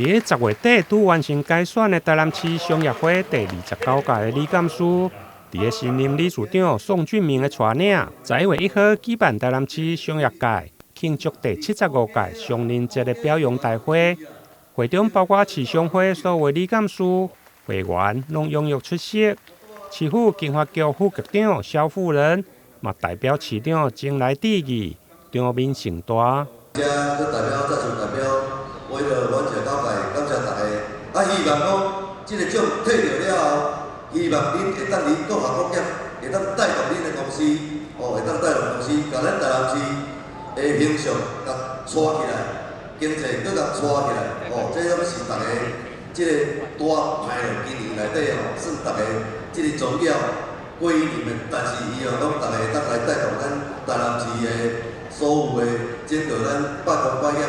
佇咧10月底拄完成改選的台南市商業會第29屆的理監事，佇咧新任理事長宋俊明的帶領，11月1號舉辦台南市商業界慶祝第75屆商人節的表揚大會。會中包括市商會所有理監事、會員攏踴躍出席。市府經發局副局長蕭富仁嘛代表市長前來致意，場面盛大。這代表再次代表，為了阮這九屆，感謝大家。啊，希望講這个獎摕著了後，希望恁會當佇各行各業，會當帶動恁的公司，哦，會當帶動公司，共咱台南市的形象共帶起來，經濟閣共帶起來，哦，這攏是大家這个大排落今年內底哦，算大家這个重要過一年的，但是希望講大家會當來帶動咱台南市的所有的整個咱百工百業，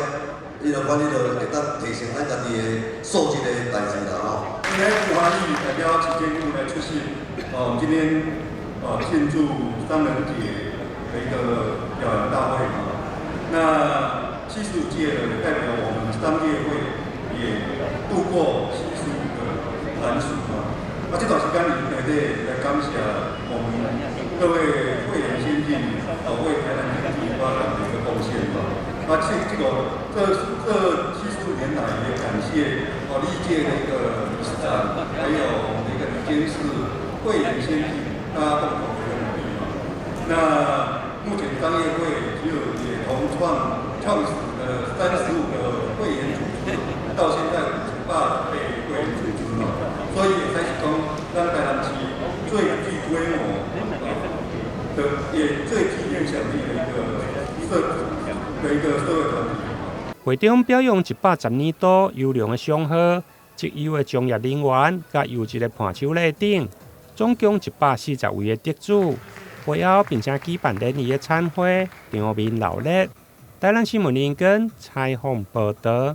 彼個管理落會當提升咱家己的素質的代誌啦吼。今天吳華義代表市政府來出席，哦，今天慶祝商人節的一個表揚大會啊。那75屆的代表我們商業會也度過75個寒暑啊。啊，這段時間裡內底來感謝我們各位會員先進，為台南經濟發展的一個貢獻啊。啊，這75年來也感謝哦歷屆的一個理事長，還有我們的一個理監事、會員先進，大家共同的一個努力啊。那目前商業會就也從創始的35個會員組織，到現在58個會員組織嘛，所以也開始講，咱台南市最具規模的，也最具影響力的一個社會團體。會中表揚110年度優良的商號、績優的從業人員、佮優質的伴手禮等，總共140位的得主。會後並且舉辦聯誼的餐會，場面鬧熱。台南新聞林根採訪報導。